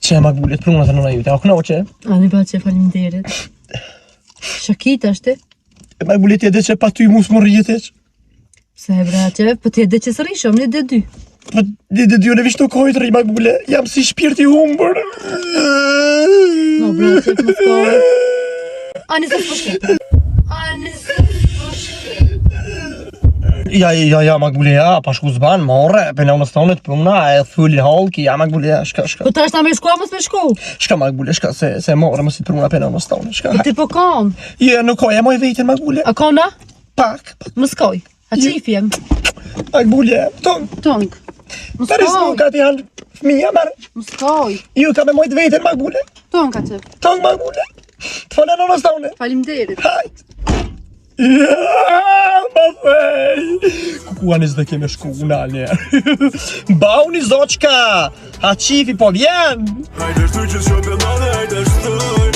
Qe Makbule, të pruna te nëna jute, a u knoqe? Ani bace, faleminderit. Shakita është ti? E Makbule ti e di që pa ty mu s'më rrihet hiç. Pse e braçe, po ti e di që s'rri shumë, një dhe dy. Po një dhe dy unë veç nuk hojt rri Makbule, jam si shpirt i humbur. No, braçe, më skoj. Ani se s'po shke. Ani se s'po shke. Ja, ja, ja, Makbule, ja, pa shku s'ban, more, pe nënës tonë të pruna, e thulli hallki, ja, Makbule, ja, shka, shka. Po tash ta me shku, a mos me shku? Shka, Makbule, shka, se, se more, mos i të pruna pe nënës tonë, shka. Po ti po kam. Jo, nuk ka, ja moj veten, Makbule. A kona? Pak, pak. Mos koj. A qifi jem? Makbule, tong. Tong. Mos Tani koj. s'mu ka t'i hanë fëmija, marë. Mos koj. Ju ka me mojt veten, Makbule. Tong ka qef. Tong, Makbule. Të falë nënës tonë. Faleminderit. Hajt. Ja, ma thej. Ku anis dhe keme shku, unë alë njerë. Bauni zoçka, ha qifi po vjen. Hajde shtu që shopë nane, hajde shtu.